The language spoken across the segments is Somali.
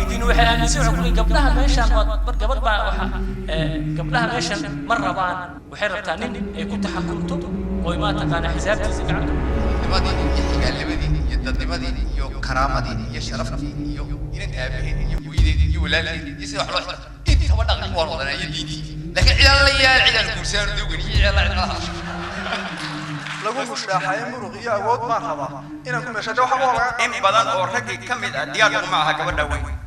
Weydiino, waxay aaminsan, waxay ku leeyihin gabdhaha meeshaan waa mar gabadh baa waxa gabdhaha meeshan ma rabaan. Waxay rabtaa nin ay ku taxakumto oo ma taqaana xisaabtiisa gacanta. Nimadii iyo xigaalnimadii iyo dadnimadii iyo karaamadii iyo sharaftii iyo inanta aabaheed iyo hooyadeed iyo walaalkeed iyo sida wax loo xirto intaba dhaqanki waan wadanaa iyo diintii, laakiin cidaan la yaal, cidaan guursanaan dowgan iyo cidaan la cidaan hadasho lagu mushaaxayo muruq iyo awood baan rabaa inaan ku meesha waxa waa laga In badan oo raggii ka mid ah diyaar uma aha gabadha weyn.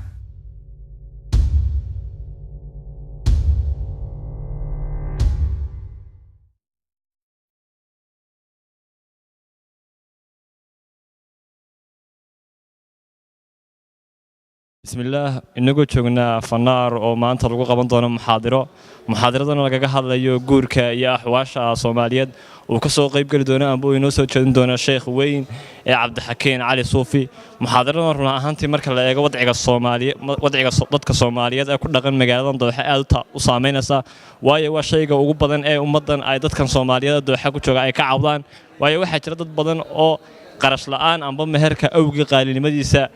Bismillaah, inagoo joognaa Fanaar oo maanta lagu qaban doono muxaadiro, muxaadiradana lagaga hadlayo guurka iyo axwaasha Soomaaliyeed, uu ka soo qaybgeli doono amba uu inoo soo jeedin doono sheekh weyn ee Cabdixakiin Cali Suufi. Muxaadiradan run ahaantii marka la eego wadciga Soomaaliye, wadciga dadka Soomaaliyeed ee ku dhaqan magaaladan Dooxa aad u saameynaysa, waayo waa shayga ugu badan ee ummaddan ay dadkan Soomaaliyeed ee Dooxa ku jooga ay ka cawdaan, waayo waxaa jira dad badan oo qarash la'aan amba meherka awgii qaalinimadiisa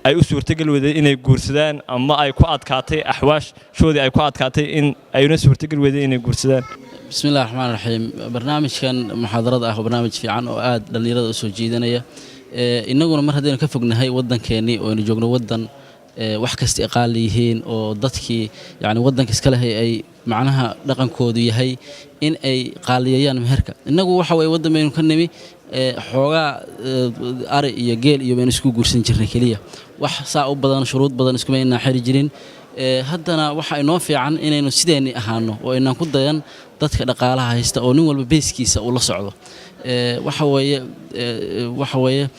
ay u suurtogeli weyday inay guursadaan, ama ay ku adkaatay axwaashoodii, ay ku adkaatay in ayna suurtogeli weyday inay guursadaan. Bismi illahi raxmaan raxiim. Barnaamijkan muxaadarada ah waa barnaamij fiican oo aad dhallinyarada u soo jiidanaya. Innaguna mar haddaynu ka fognahay waddankeennii oo aynu joogno waddan wax kasta ay qaali yihiin oo dadkii yacni waddanka iska lehay ay macnaha dhaqankoodu yahay in ay qaaliyayaan meherka. Innagu waxa weeye waddan baynu ka nimi xoogaa ari iyo geel iyo baynu isku guursan jirnay keliya, wax saa u badan shuruud badan iskuma aynaan xiri jirin. Haddana waxa inoo fiican inaynu sideennii ahaano oo aynaan ku dayan dadka dhaqaalaha haysta oo nin walba beeskiisa uu la socdo. Waxa weeye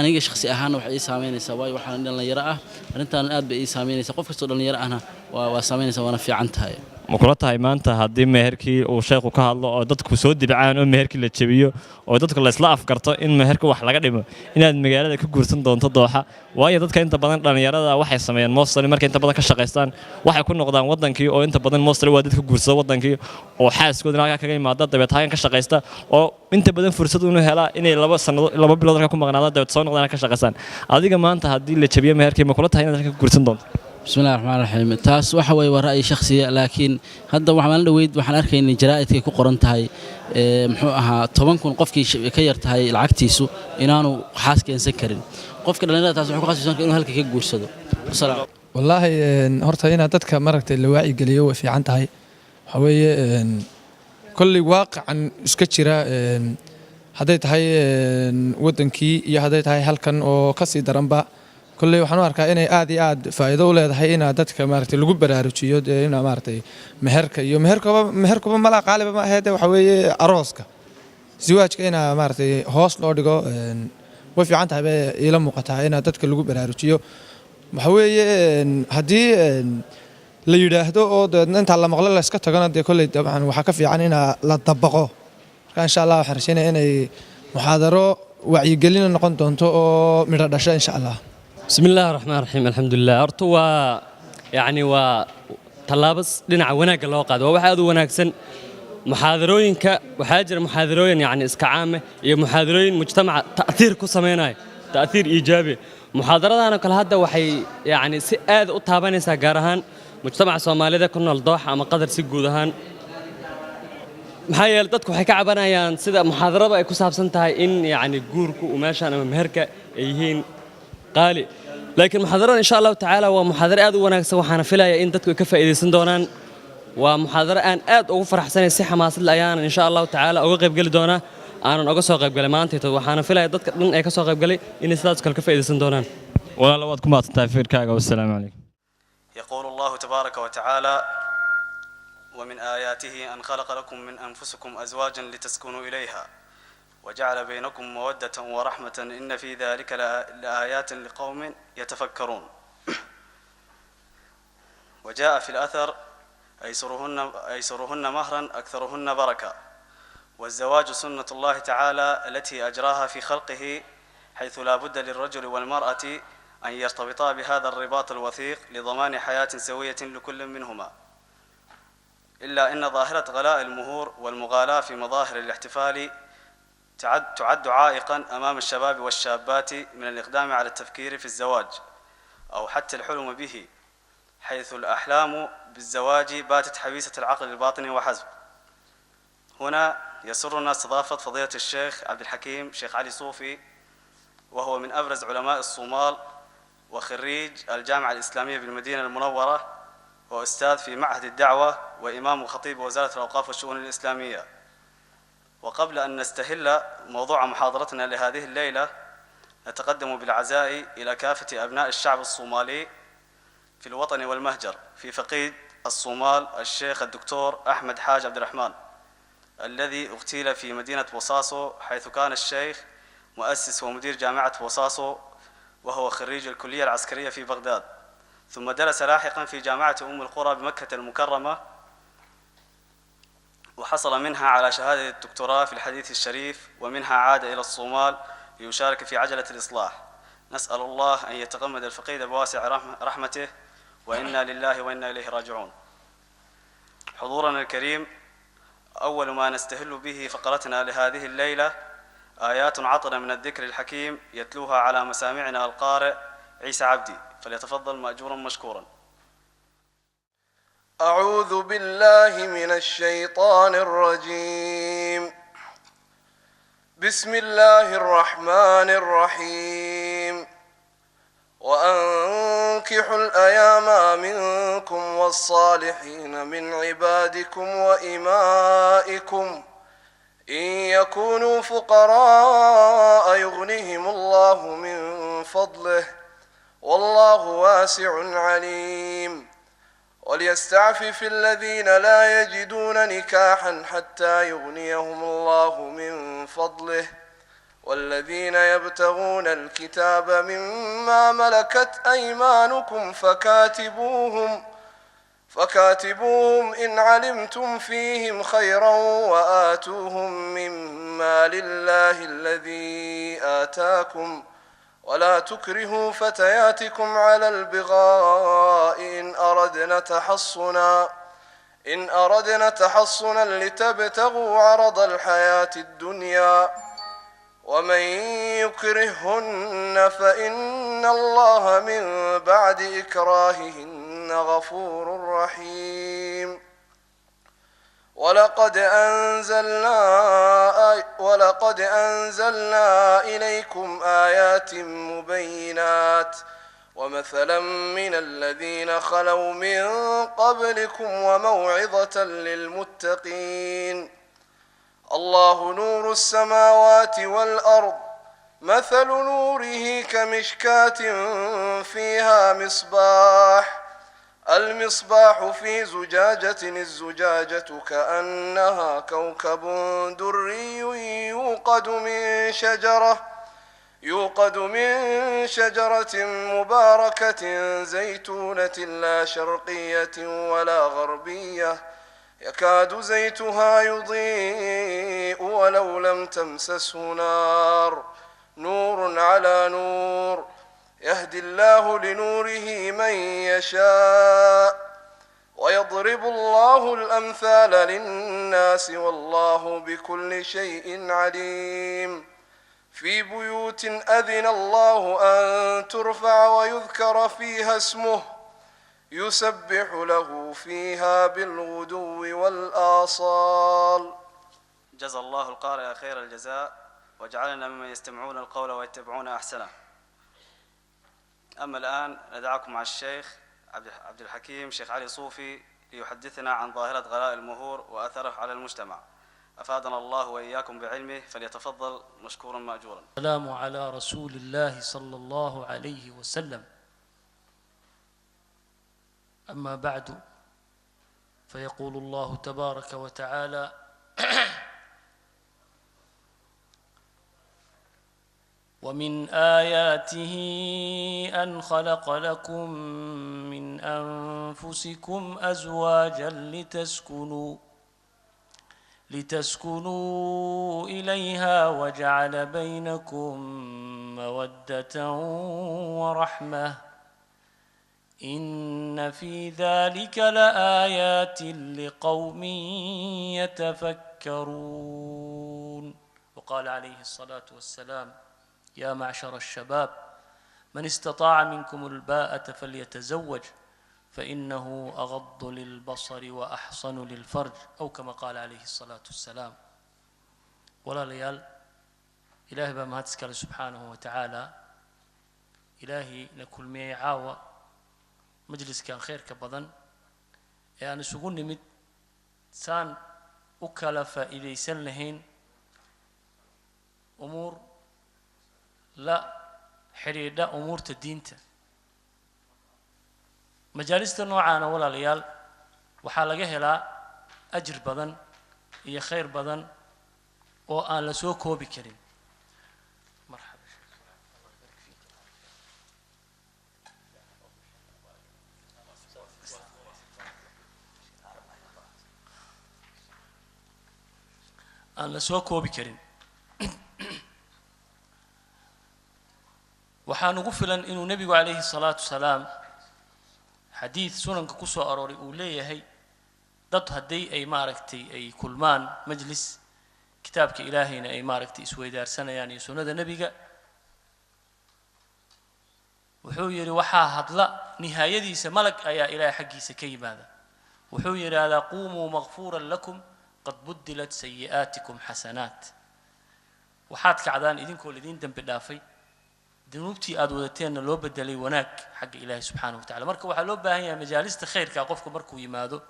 aniga shakhsi ahaana waxay ii saameynaysaa, waayo waxaan dhallinyaro ah, arrintaan aad bay ii saameynaysaa, qof kastoo dhallinyaro ahna waa saameynaysaa, waana fiican tahay. Ma kula tahay maanta haddii meherkii uu sheekhu ka hadlo oo dadku soo dibcaan oo meherkii la jebiyo oo dadku la isla afgarto in meherka wax laga dhimo, inaad magaalada ka guursan doonto Dooxa? Waayo dadka inta badan dhallinyarada waxay sameeyaan mostly markay inta badan ka shaqaystaan waxay ku noqdaan wadankii, oo inta badan mostly waa dadka guursada wadankii oo xaaskoodina halkaa kaga yimaada, dabeet halkan ka shaqaysta, oo inta badan fursad unu helaa inay 2 sannadood 2 bilood halkaa ku maqnaadaan, dabeet soo noqdaan ka shaqaystaan. Adiga maanta haddii la jebiyo meherkii, ma kula tahay inaad halkan ka guursan doonto? Bismi illahi raxmaan raxiim. Taas waxa weeye waa ra'yi shakhsiya, laakiin hadda waxaa maalin dhoweyd waxaan arkaynay jaraa'idkay ku qoran tahay muxuu ahaa 10,000 qofkii ka yar tahay lacagtiisu inaanu xaas keensan karin. Qofka dhallinyarada taas wuxuu ku khasbaysan inuu halka ka guursado. Wasalaam. Wallaahi horta inaad dadka maaragtay la wacyigeliyo way fiican tahay. Waxaa weeye kolley waaqican iska jira, hadday tahay waddankii iyo hadday tahay halkan oo ka sii daranba, kolley waxaan u arkaa inay aad iyo aad faa'iido u leedahay inaa dadka maaragtay lagu baraarujiyo dee inaa maaragtay meherka iyo meherkuba malaa qaaliba ma ahee, dee waxaa weeye arooska siwaajka inaa maaragtay hoos loo dhigo way fiican tahay bay iila muuqataa inaa dadka lagu baraarujiyo. Waxa weeye haddii la yidhaahdo oo dabeedna intaa la maqlo la iska tagana, dee kolley dabcan waxaa ka fiican inaa la dabaqo. Marka insha Allah waxaan rajeynaya inay muxaadaro wacyigelina noqon doonto oo midho dhasho insha Allah. بسم الله الرحمن الرحيم، الحمد لله. Horta waa yacni waa tallaabo dhinaca wanaagga loo qaado, waa wax aad u wanaagsan. Muxaadarooyinka waxaa jira muxaadarooyin yacni iska caame iyo muxaadarooyin mujtamaca ta'thiir ku sameynaya, ta'thiir iijaabi. Muxaadaradan oo kale hadda waxay yacni si aad u taabanaysaa gaar ahaan mujtamaca Soomaalida ku nool Dooxa ama Qadar si guud ahaan, maxaa yeelay dadku waxay ka cabanayaan sida muxaadarada ay ku saabsan tahay in yacni guurku uu meeshaan ama meherka ay yihiin qaali. Laakiin muxaadarada insha Allahu tacaala waa muxaadaro aad u wanaagsan, waxaana filayaa in dadku ay ka faa'iidaysan doonaan. Waa muxaadaro aan aad ugu faraxsanay, si xamaasad leh ayaanan insha Allahu tacaala uga qaybgeli doonaa, aanan uga soo qaybgalay maanta, waxaana filaya dadka dhan ee ka soo qaybgalay inay sidaas kale ka faa'iidaysan doonaan. Walaalo, waad ku mahadsantahay fikirkaaga. Wassalaamu calaykum. يقول الله تبارك وتعالى: ومن آياته أن خلق لكم من أنفسكم أزواجا لتسكنوا إليها وجعل بينكم مودة ورحمة إن في ذلك لآيات لقوم يتفكرون. وجاء في الأثر: أيسرهن مهرا أكثرهن بركة. والزواج سنة الله تعالى التي أجراها في خلقه، حيث لا بد للرجل والمرأة أن يرتبطا بهذا الرباط الوثيق لضمان حياة سوية لكل منهما. إلا أن ظاهرة غلاء المهور والمغالاة في مظاهر الاحتفال تعد عائقا أمام الشباب والشابات من الإقدام على التفكير في الزواج. أو حتى الحلم به، حيث الأحلام بالزواج باتت حبيسة العقل الباطني وحسب. هنا يسرنا استضافة فضيلة الشيخ عبد الحكيم شيخ علي صوفي، وهو من أبرز علماء الصومال وخريج الجامعة الإسلامية بالمدينة المنورة، وأستاذ في معهد الدعوة وإمام وخطيب وزارة الأوقاف والشؤون الإسلامية. وقبل أن نستهل موضوع محاضرتنا لهذه الليلة، نتقدم بالعزاء إلى كافة أبناء الشعب الصومالي في الوطن والمهجر في فقيد الصومال الشيخ الدكتور أحمد حاج عبد الرحمن، الذي اغتيل في مدينة بوصاصو، حيث كان الشيخ مؤسس ومدير جامعة بوصاصو، وهو خريج الكلية العسكرية في بغداد، ثم درس لاحقا في جامعة أم القرى بمكة المكرمة، وحصل منها على شهادة الدكتوراه في الحديث الشريف، ومنها عاد إلى الصومال ليشارك في عجلة الإصلاح. نسأل الله أن يتغمد الفقيد بواسع رحمته، وإنا لله وإنا إليه راجعون. حضورنا الكريم، أول ما نستهل به فقرتنا لهذه الليلة آيات عطرة من الذكر الحكيم يتلوها على مسامعنا القارئ عيسى عبدي، فليتفضل مأجورا مشكورا. أعوذ بالله من الشيطان الرجيم. بسم الله الرحمن الرحيم. وأنكحوا الأيام منكم والصالحين من عبادكم وإمائكم إن يكونوا فقراء يغنهم الله من فضله والله واسع عليم. وليستعفف الذين لا يجدون نكاحا حتى يغنيهم الله من فضله، والذين يبتغون الكتاب مما ملكت أيمانكم فكاتبوهم إن علمتم فيهم خيرا وآتوهم مما لله الذي آتاكم، ولا تكرهوا فتياتكم على البغاء إن أردنا تحصنا لتبتغوا عرض الحياة الدنيا، ومن يكرهن فإن الله من بعد إكراههن غفور رحيم. ولقد أنزلنا إليكم آيات مبينات ومثلا من الذين خلوا من قبلكم وموعظة للمتقين. الله نور السماوات والأرض، مثل نوره كمشكاة فيها مصباح، المصباح في زجاجة، الزجاجة كأنها كوكب دري يوقد من شجرة مباركة زيتونة لا شرقية ولا غربية، يكاد زيتها يضيء ولو لم تمسسه نار، نور على نور، يهدي الله لنوره من يشاء، ويضرب الله الأمثال للناس والله بكل شيء عليم. في بيوت أذن الله أن ترفع ويذكر فيها اسمه، يسبح له فيها بالغدو والآصال. جزا الله القارئ خير الجزاء، وجعلنا ممن يستمعون القول ويتبعون أحسنه. أما الآن ندعكم مع الشيخ عبد الحكيم شيخ علي صوفي ليحدثنا عن ظاهرة غلاء المهور وأثره على المجتمع. أفادنا الله وإياكم بعلمه، فليتفضل مشكورا مأجورا. السلام على رسول الله صلى الله عليه وسلم. أما بعد، فيقول الله تبارك وتعالى: ومن آياته أن خلق لكم من أنفسكم أزواجا لتسكنوا إليها وجعل بينكم مودة ورحمة، إن في ذلك لآيات لقوم يتفكرون. وقال عليه الصلاة والسلام: يا معشر الشباب، Man istataaca minkum albaa'ata falyatazawaj fainahu agadu lilbasari wa axsanu lilfarj, aw kama qaala calayhi asalaatu wassalaam. Walaalayaal, Ilaahay baa mahad iskale subxaanahu wa tacaala, Ilaahay na kulmiyey caawa majliskan khayrka badan ee aan isugu nimid saan u kala faa'iidaysan lahayn umuur la xidhiidha umuurta diinta. Majaalista noocaana, walaalayaal, waxaa laga helaa ajir badan iyo khayr badan oo aan la soo koobi karin. Marxaba. Aan la soo koobi karin. Waxaa nugu filan inuu nebigu calayhi salaatu wasalaam xadiid sunanka ku soo arooray uu leeyahay, dad hadday ay maaragtay ay kulmaan majlis kitaabka Ilaahayna ay maaragtay isweydaarsanayaan iyo sunnada nebiga, wuxuu yidhi waxaa hadla nihaayadiisa malag ayaa Ilaahay xaggiisa ka yimaada, wuxuu yidhaahdaa: "Quumuu makfuuran lakum, qad budilat sayi'aatikum xasanaat." Waxaad kacdaan idinkoo lidiin dembi dhaafay, dunuubtii aad wadateenna loo bedelay wanaag xagga Ilaahay subxaanahu wa tacala. Marka waxaa loo baahan yahay majaalista khayrka qofka markuu yimaado,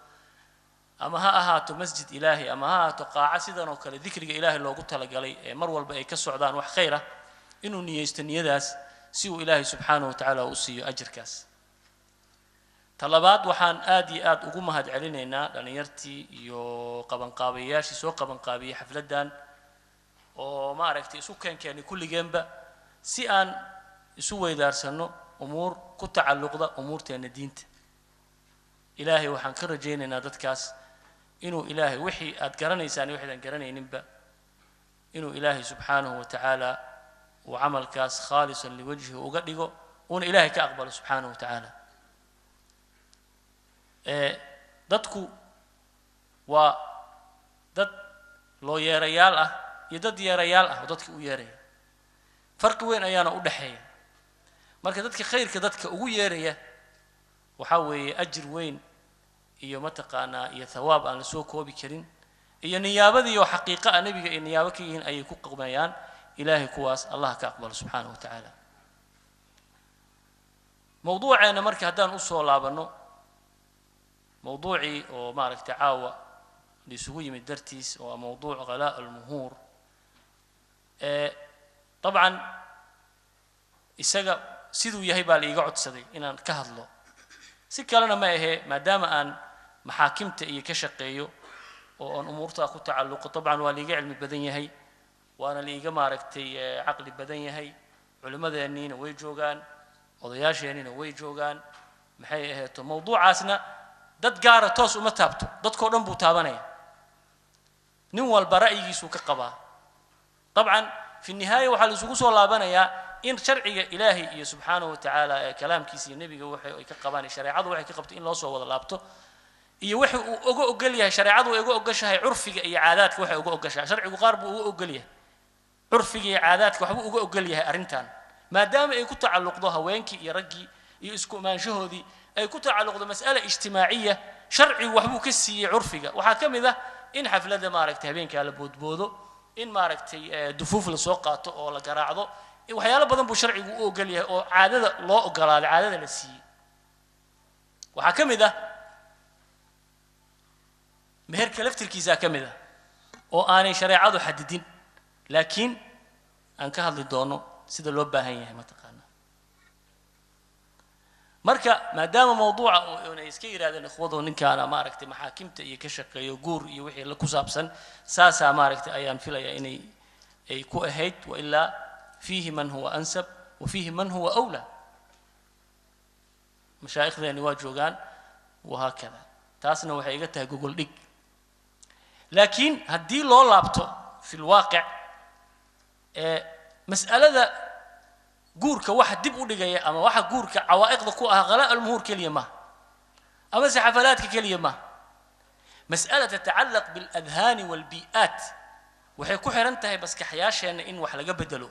ama ha ahaato masjid Ilaahay ama ha ahaato qaaco sidan oo kale dikriga Ilaahay loogu talagalay ee mar walba ay ka socdaan wax khayr ah, inuu niyeysto niyadaas si uu Ilaahay subxaanahu wa tacaala u siiyo ajirkaas. Talabaad, waxaan aad iyo aad ugu mahad celinaynaa dhallinyartii iyo qabanqaabayaashii soo qabanqaabiyey xafladdan oo maaragtay isu keenkeenay kulligeenba si aan isu weydaarsanno umuur ku tacalluqda umuurteenna diinta. Ilaahay waxaan ka rajaynaynaa dadkaas inuu Ilaahay wixii aad garanaysaan iyo wixii garanayninba inuu Ilaahay subxaanahu wa tacaala uu camalkaas khaalisan liwajhihi uga dhigo, uuna Ilaahay ka aqbalo subxaanahu wa tacaala. Dadku waa dad loo yeerayaal ah iyo dad yeerayaal ah oo dadka u yeeraya, farqi weyn ayaana u dhexeeya. Marka dadka khayrka dadka ugu yeeraya waxaa weeye ajir weyn iyo mataqaanaa iyo thawaab aan la soo koobi karin iyo niyaabadii oo xaqiiqo ah nebiga ay niyaabo ka yihiin ayay ku qaqmayaan. Ilaahay kuwaas Allah ka aqbalo subxaanahu wa tacaala. Mawduuceenna marka haddaan usoo laabanno, mawduucii oo maaragtay caawa laisugu yimid dartiis, oo ah mawduuc ghalaa almuhuur, dabcan isaga siduu yahay baa la iiga codsaday inaan ka hadlo. Si kalena ma ahee, maadaama aan maxaakimta iyo ka shaqeeyo oo aan umuurtaa ku tacalluqo, dabcan waa liiga cilmi badan yahay, waana liiga maaragtay caqli badan yahay. Culimmadeenniina way joogaan, odayaasheenniina way joogaan. Maxay aheeto, mawduucaasna dad gaara toos uma taabto, dadkoo dhan buu taabanaya, nin walba ra'yigiisuu ka qabaa. Dabcan fi nihaaya waxaa la isugu soo laabanayaa in sharciga Ilaahay iyo subxaanahu wa tacaala ee kalaamkiisa iyo nebiga waxay ay ka qabaan iyo shareecadu waxay ka qabto in loo soo wada laabto, iyo waxa uu uga ogol yahay shareecadu ay uga ogoshahay curfiga iyo caadaadka waxay uga ogoshahay. Sharcigu qaar buu uga ogol yahay, curfiga iyo caadaadka waxbuu uga ogol yahay. Arrintan maadaama ay ku tacalluqdo haweenkii iyo raggii iyo isku imaanshahoodii, ay ku tacalluqdo mas'ala ijtimaaciya, sharcigu waxbuu ka siiyey curfiga. Waxaa ka mid ah in xafladda maaragtay habeenkaa la boodboodo, in maaragtay dufuuf la soo qaato oo la garaacdo. Waxyaalo badan buu sharcigu u ogol yahay oo caadada loo ogolaaday, caadada la siiyey. Waxaa ka mid ah meherka laftirkiisaa ka mid ah oo aanay shareecadu xadidin, laakiin aan ka hadli doono sida loo baahan yahay mataqaanaa. Marka maadaama mawduuca oo ay iska yidhahdeen ikhwadu ninkaana maaragtay maxaakimta iyo ka shaqeeyo guur iyo wixii la ku saabsan, saasaa maaragtay ayaan filayaa inay ay ku ahayd. Wailaa fiihi man huwa ansab wa fiihi man huwa awlaa, mashaa'ikhdeeni waa joogaan, wahaakada. Taasna waxay iga tahay gogol dhig. Laakiin haddii loo laabto fi lwaaqic ee mas'alada guurka, waxa dib u dhigaya ama waxa guurka cawaa'iqda ku ah ghalaa almuhuur keliya maaha amase xafalaadka keliya maaha. Mas'ala tatacallaq biاladhaani waalbii'aat, waxay ku xiran tahay maskaxyaasheenna in wax laga bedelo.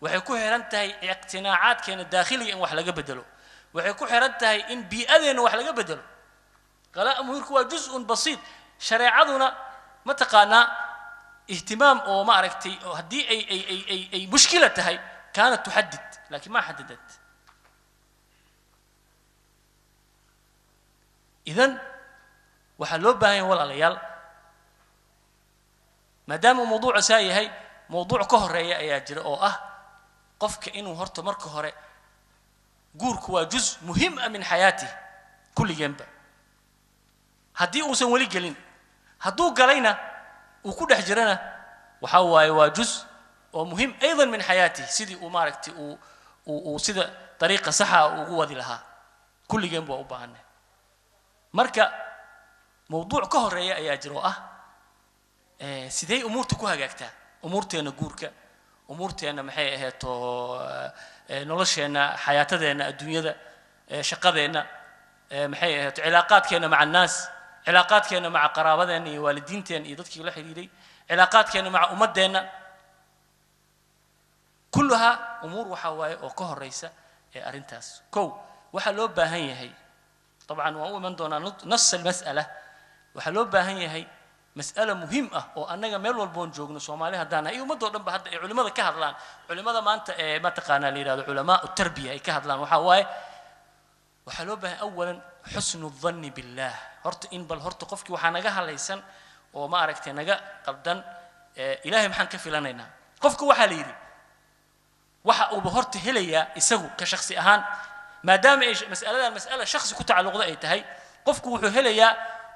Waxay ku xiran tahay iqtinaacaadkeena daakhiliga in wax laga bedelo. Waxay ku xiran tahay in bii'adeenna wax laga bedelo. Qalaa muhurku waa juz'un basiit. Shareecaduna ma taqaanaa ihtimaam oo ma aragtay oo haddii ay mushkila tahay kaanat tuxadid, laakiin ma xadadat. Idan waxaa loo baahan yahay, walaalayaal, maadaama uu mawduuca saa yahay, mawduuc ka horeeya ayaa jira oo ah qofka inuu horta marka hore guurku waa juz muhim ah min xayaatih kulligeenba. Haddii uusan weli gelin, hadduu galayna uu ku dhex jirana, waxaa waaye waa juz oo muhim aydan min xayaatih, sidii uu maaragtay uu sida dariiqa saxa ugu wadi lahaa. Kulligeenba waa u baahanay. Marka mawduuc ka horeeya ayaa jira oo ah sidee umuurta ku hagaagtaa, umuurteenna guurka, umuurteenna maxay aheeto, nolosheenna, xayaatadeenna adduunyada, shaqadeenna, maxay aheeto, cilaaqaadkeenna maca annaas, cilaaqaadkeenna maca qaraabadeenna iyo waalidiinteenna iyo dadkii la xidhiidhay, cilaaqaadkeenna maca ummaddeenna. Kulluhaa umuur waxaa waaye oo ka horeysa ee arrintaas. Kow, waxaa loo baahan yahay, dabcan waan u iman doonaa nas almas'ala, waxaa loo baahan yahay mas'ala muhiim ah oo annaga meel walboon joogno Soomaali haddaan nahay iyo ummadoo dhan ba hadda ay culimmada ka hadlaan, culimmada maanta ee mataqaanaa la yidhahdo culamaa tarbiya ay ka hadlaan. Waxaa waaye waxaa loo baahan awalan xusnu dhanni billaah. Horta in bal horta qofkii waxaa naga halaysan oo ma aragtay naga qaldan, Ilaahay maxaan ka filanaynaa. Qofka waxaa la yidhi waxa uuba horta helayaa isagu ka shakhsi ahaan, maadaama ay mas'aladan mas'ala shakhsi ku tacalluqda ay tahay, qofku wuxuu helayaa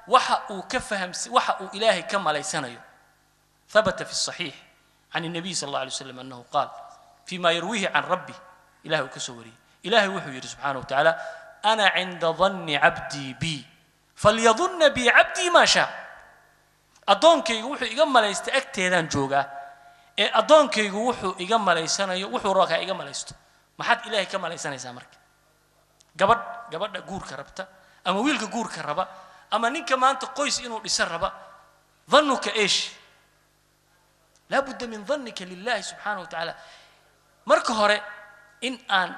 waxa uu ka fahams, waxa uu Ilaahay ka malaysanayo. ثبت في الصحيح عن النبي صلى الله عليه وسلم أنه قال فيما يرويه عن ربه، إلهي كسوري، إلهي وحو يري سبحانه وتعالى: أنا عند ظن عبدي بي فليظن بي عبدي ما شاء. أدونكيgu wuxuu iga malaystay agteedaan joogaa ee addoonkaygu wuxuu iga malaysanayo wuxuu rabaa kaa iga malaysto. Maxaad Ilaahay ka malaysanaysaa? Marka gabadh, gabadha guurka rabta ama wiilka guurka raba ama ninka maanta qoys inuu dhisan raba, dhannuka eesh? Laa budda min dhannika lillahi subxaanahu wa tacaala marka hore. In aan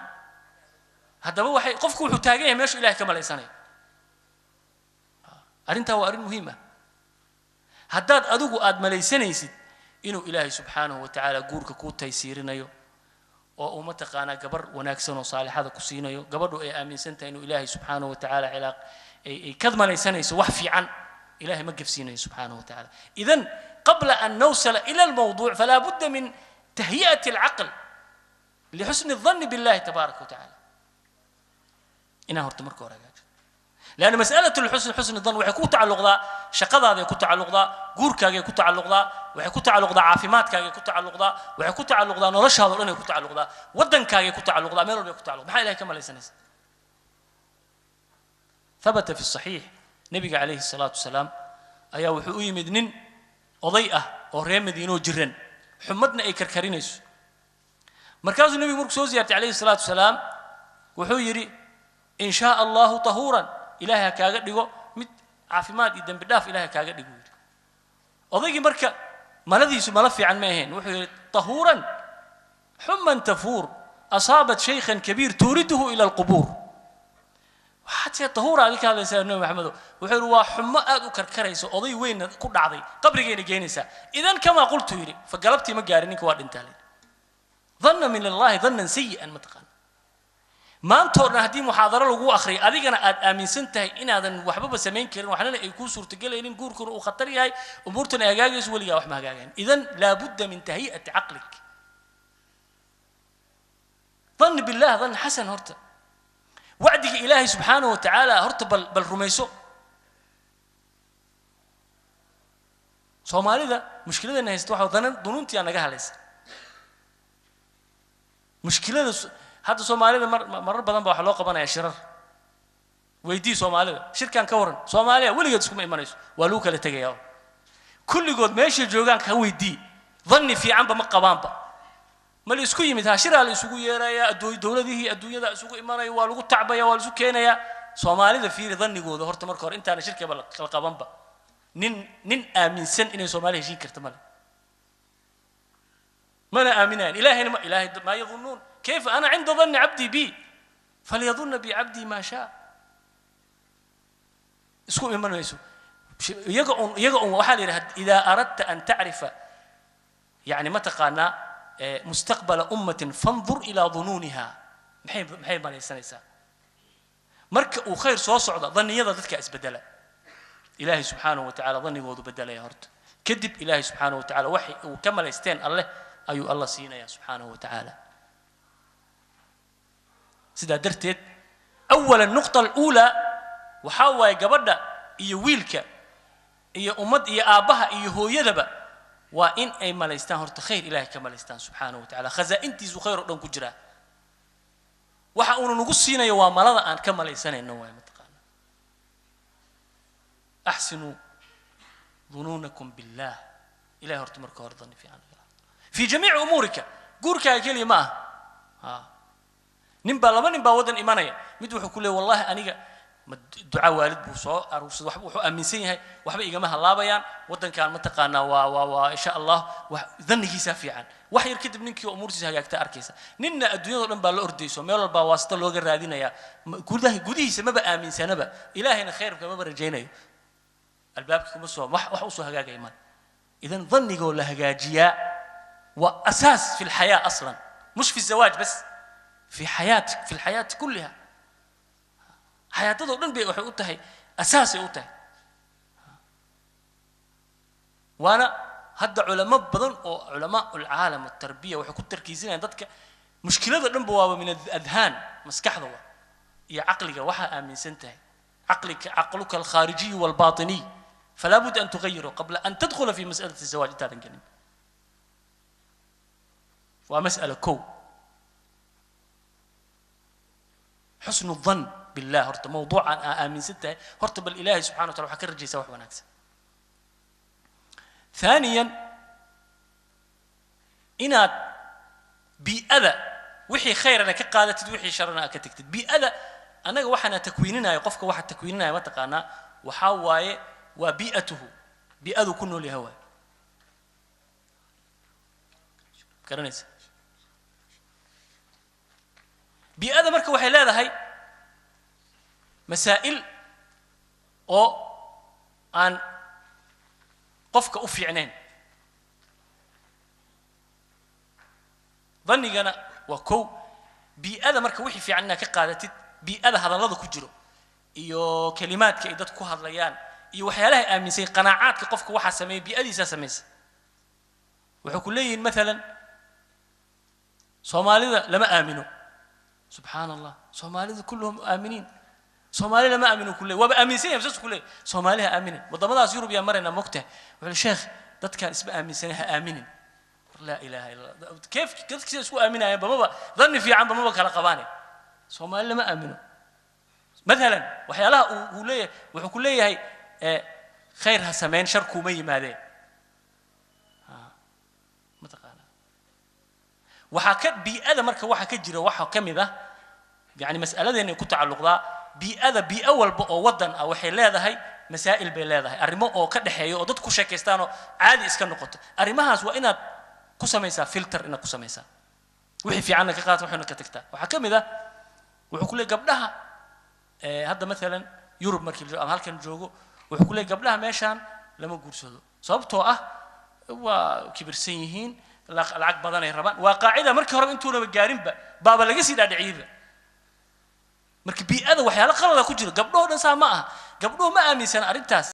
haddaba waxay qofku wuxuu taagan yahay meeshuu Ilahay ka malaysanayo. Arrintaa waa arrin muhiim ah. Haddaad adigu aad malaysanaysid inuu Ilaahay subxaanahu wa tacaala guurka kuu taysiirinayo oo uu mataqaanaa gabar wanaagsan oo saalixada ku siinayo, gabadhu ay aaminsan tahay inuu Ilaahay subxaanahu wa tacaala cilaaq ay ka malaysanayso wax fiican, Ilaahay ma gafsiinayo subxaanahu wa tacaala. Idan qabla an nawsala ila almawduuc falaa budda min tahyi'ati alcaql lixusni الظن billahi tabaaraka wa tacaala. Inaan horta marka hore hagaajo, لأن مسألة الحسن، حسن الظن، waxay ku tacalluqdaa shaqadaada, ku tacalluqdaa guurkaaga, ku tacalluqdaa, waxay ku tacalluqdaa caafimaadkaaga, ku tacalluqdaa, waxay ku tacalluqdaa noloshaada oo dhan ay ku tacalluqdaa, waddankaaga ku tacalluqdaa, meel walba ay ku tacalluqdaa. Maxaa Ilahay ka malaysanaysa? ثبت في الصحيح nabiga calayhi salaatu wasalaam ayaa wuxuu u yimid nin oday ah oo reer Madiino jiran, xumadna ay karkarinayso. Markaasuu nebigu markuu soo ziyaartay calayhi salaatu wasalaam wuxuu yidhi: in shaa Allahu tahuuran, Ilaahay ha kaaga dhigo mid caafimaad iyo dembi dhaaf Ilaahay ha kaaga dhigo, yidhi. Odaygii marka maladiisu mala fiican ma ahayn. Wuxuu yidhi: tahuuran xuman tafuur asaabat shaykhan kabiir tuuriduhu ila alqubuur. Waxaad see tahuura adi ka hadlaysaa, Nabi Maxamedo? Wuxuu yidhi: waa xumo aad u karkaraysa, oday weynna ku dhacday, qabrigayna geynaysaa. Idan kamaa qultu, yidhi. Fa galabtii ma gaarin ninka waa dhintaa layidhi. Dhanna min Allahi dhannan sayi'an. Ma taqaana, maantoo dhan haddii muxaadaro lagu akhriyo, adigana aad aaminsan tahay inaadan waxbaba samayn karin, waxnana ay kuu suurtagelaynin, guurkuna uu khatar yahay, umuurtana ay hagaagayso, weligaa wax ma hagaagayn. Idan laabudda min tahyi'ati caqlik, dhanni billah dhann xasan. Horta wacdiga Ilaahay subxaanahu wa tacaala horta bal rumayso. Soomaalida mushkiladana haysta waxa danan dunuuntiyaa naga halaysa mushkilada. Hadda Soomaalida marar badan baa waxaa loo qabanayaa shirar. Weydii Soomaalida shirkan ka waran, Soomaaliya weligeed iskuma imanayso, waa lagu kala tegayaa. Kulligood meeshay joogaan ka weydii, dhanni fiicanba ma qabaanba. Ma la isku yimid? Ha, shiraa la isugu yeerayaa, dowladihii adduunyada isugu imanaya, waa lagu tacbaya, waa la isu keenayaa. Soomaalida fiiri dhannigooda horta marka hore intaana shirkiba la qabanba. Nin aaminsan inay Soomaaliya heshiin karta male. Mana aaminayaan Ilaahayna, ma Ilaahay maa yadunnuun. Kayfa ana cinda danni cabdii bi, falyadunna bi cabdii maa shaa. Isku iman mayso. Iyaga un waxaa la yidhaha, idaa aradta an tacrifa, yani ma taqaanaa, mustaqbala ummatin, fandur ilaa dunuuniha. Maxay malaysanaysaa marka uu khayr soo socda? Danniyada dadka isbedela. Ilaahay subxaanahu wa tacaala dannigoodu bedelaya horta. Kadib Ilaahay subxaanahu wa tacaala waxay uu ka malaysteen Alleh ayuu Alla siinaya subxaanahu wa tacaala. Sidaa darteed, awala nuqta aluulaa waxaa waaye, gabadha iyo wiilka iyo ummad iyo aabbaha iyo hooyadaba waa in ay malaystaan horta khayr, Ilahay ka malaystaan subxaanahu wa tacala. Khazaa'intiisu khayr oo dhan ku jiraa. Waxa uunu nagu siinayo waa malada aan ka malaysanayno waay. Mataqaana, axsinuu dunuunakum billah. Ilahay horta marka hore danni fiican fi jamiici umuurika, guurkaaga keliya ma aha. Ha, nin baa, laba nin baa waddan imanaya. Mid wuxuu ku leeyay, wallahi aniga ma duca waalid buu soo aruursaday, waxba wuxuu aaminsan yahay waxba igama halaabayaan waddankan, mataqaanaa, waa insha Allah, wax dhannigiisaa fiican. Wax yar kadib ninkii oo umuurtiisa hagaagta arkaysa. Ninna adduunyado dhan baa la ordayso, meel walbaa waasito looga raadinayaa. Gudaha gudihiisa maba aaminsanaba, Ilaahayna khayrka maba rajaynayo, albaabka kuma soo wax usoo hagaagaya male. Idan dannigoo la hagaajiyaa waa asaas fi lxayaa aslan, مش في الزواج بس، في حياتك، في الحياة كلها. xayaatadoo dhan bay waxay u tahay asaasay u tahay. Waana hadda culamo badan oo culamaa ulcaalam atarbiya waxay ku tarkiisinayaan dadka mushkilada dhanba waaba min adhaan, maskaxda waa iyo caqliga. Waxaa aaminsan tahay caqlika, caqluka alkhaarijiy walbaatiniy, falaa budda an tugayiru qabla an tadkhula fi mas'alati الزواج, intaadan gelin. Waa mas'ala kow, xusnu dhan billah. Horta mawduucan aa aaminsan tahay horta, bal Ilaahay subxana wa tala waxaa ka rajaysaa wax wanaagsan. ثانيا, inaad bii'ada wixii khayrana ka qaadatid, wixii sharana aad ka tagtid. Bii'ada annaga waxaana takwiininaya, qofka waxa takwiininaya, mataqaanaa, waxaa waaye waa bii'atuhu, bii'adu ku nool yahay waay. Garanaysa, bii'ada marka waxay leedahay masaa'il oo aan qofka u fiicnayn. Dannigana waa kow. Bii'ada marka wixii fiican inaad ka qaadatid, bii'ada hadallada ku jiro iyo kelimaadka ay dadku ku hadlayaan iyo waxyaalaha aaminsay, qanaacaadka qofka waxaa sameeya bii'adiisaa samaysa. Wuxuu ku leeyihin maalan, Soomaalida lama aamino. Subxaan Allah, Soomaalida kulluhum aaminiin, Soomaali lama aamino ku leey. Waaba aaminsan yahay, saas ku leey, Soomaali ha aaminin. Waddamadaas Yurub yaa maraynaa, mogtahay? Wuxuu sheekh, dadkaan isma aaminsanay, ha aaminin. Laa ilaaha illa Allah, kayf dadka sida isku aaminayaan bamaba dhanni fiican bamaba kala qabaane. Soomaali lama aamino maalan, waxyaalaha uu leeyahay, wuxuu ku leeyahay, khayr ha samayn, shar kuuma yimaadeen. Mataqaanaa, waxaa ka bii'ada marka waxa ka jira waxaa ka mid ah, yani mas'aladeena ku tacalluqdaa bii'ada. Bii'o walba oo waddan ah waxay leedahay masaa'il bay leedahay, arrimo oo ka dhexeeya oo dadku ku sheekaystaanoo caadi iska noqoto. Arrimahaas waa inaad ku samaysaa filter, inaad ku samaysaa wixii fiicanna ka qaata, waxayna ka tagtaa. Waxaa ka mid ah, wuxuu ku leeyahy gabdhaha, hadda maalan Yurub markii la joogo ama halkan joogo, wuxuu ku leeyahy gabdhaha meeshaan lama guursado, sababtoo ah waa kibirsan yihiin, lacag badan ay rabaan. Waa qaacida markii horeba intuunaba gaarinba baaba laga sii dhaadhiciyeyba. Marka bii'ada waxyaalo qalada ku jiro, gabdhahoo dhan saa ma aha, gabdhuhu ma aaminsana arrintaas.